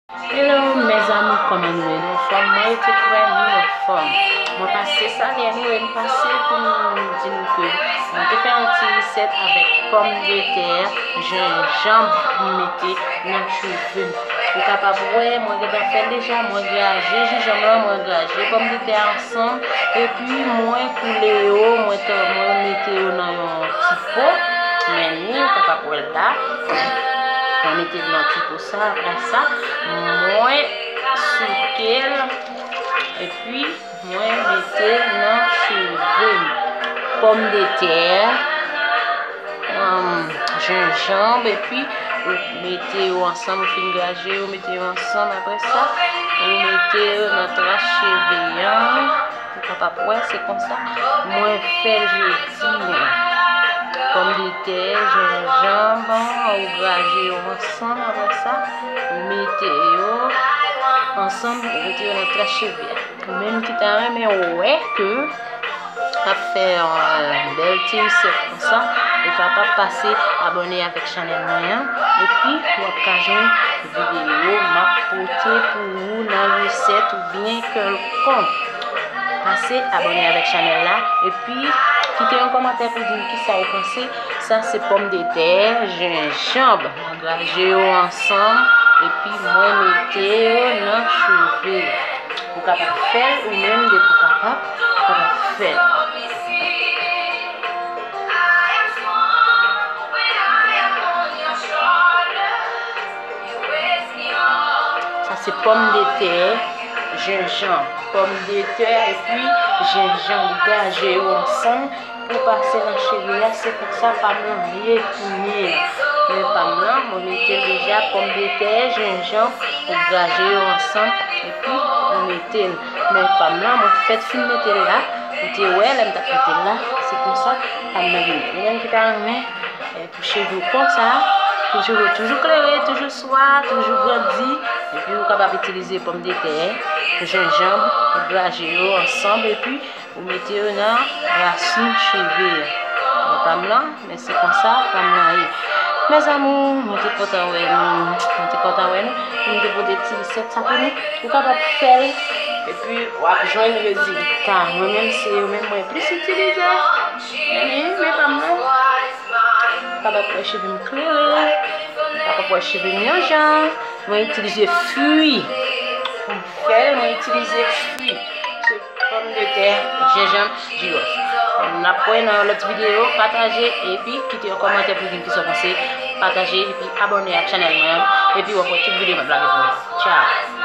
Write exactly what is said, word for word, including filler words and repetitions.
Hello mes amours, kòman nou ye? Nou anfòm? Mwen rete kwè nou anfòm. Mwen pase salye nou e m pase pou m di nou ke mwen te fè yon ti resèt avèk pòmdetè, jenjanm m mete nan cheve m. Ou kapab wè, mwen gentan fè l deja, mwen graje jenjanm lan, mwen graje pòmdetè a ansanm, epi mwen koule yo, mwen t-, mwen mete yo nan yon ti po, men ni, ou kapab wè l la. Mwen mete l nan ti po sa, apre sa, mwen souke l, epi mwen mete l nan cheve m. Pòmdetè, um, jenjanm, epi ou mete yo ansanm, ou fin graje yo, ou mete yo ansanm, apre sa, ou mete yo nan tras cheve an. Ou kapab wè, se konsa mwen fè l jodi a. Pòmdetè, jenjanm, ou graje yo ansanm, apre sa, ou mete yo ansanm, ou mete yo nan tras cheve a. Ou menm ki ta renmen wè ke ap fè yon bèl ti resèt konsa, ou kapab pase abòne avèk chanèl mwen an, epi w ap ka jwenn videyo m ap pote pou ou nan resèt oubyen kèlkonk. Pase abòne avèk chanèl la, epi kite yon kòmantè pou di m kisa ou panse. Sa se pòmdetè, jenjanm, mwen graje yo ansanm, epi mwen mete yo nan cheve. Ou kapab fè l ou menm, depi w kapab, ou kapab fè l. Sa se pòmdetè, jenjanm, pòmdetè epi jenjanm, ou graje yo ansanm pou pase nan cheve a. Se konsa pa m lan ye kounye a. Men pa m lan, mwen mete l deja, pòmdetè, jenjanm, ou graje yo ansanm, epi ou mete l. Men pa m lan, mwen fèk fin mete l la, ou te wè lè m t ap mete l la, se konsa pa m lan vini. Ou menm ki ta renmen, eh, pou cheve w konsa, pou cheve w toujou klere, toujou swa, toujou grandi, epi ou kapab itilize pòmdetè, jenjanm, ou graje yo ansanm, epi ou mete yo nan rasin cheve a. Men pa m lan, men se konsa pa m lan ye. Mes amours, mwen te kontan wè nou. Mwen te kontan wè nou. Mwen te pote ti resèt sa pou nou. Ou kapab fè l, epi w ap jwenn rezilta. Mwen menm, se yo menm mwen plis itilize. Men, men pa m lan. Ou kapab wè cheve m klere. Ou kapab wè cheve m yon jan. Mwen itilize fwi. Pou m fè l, mwen itilize fwi. Se pòmdetè, jenjanm, jiwòf. N ap wè nan yon lòt videyo. Pataje epi kite yon kòmantè pou di m kisa w panse. Pataje epi abòne ak chanèl mwen an. Epi w ap wè tout videyo m ap lage pou ou. Tchao.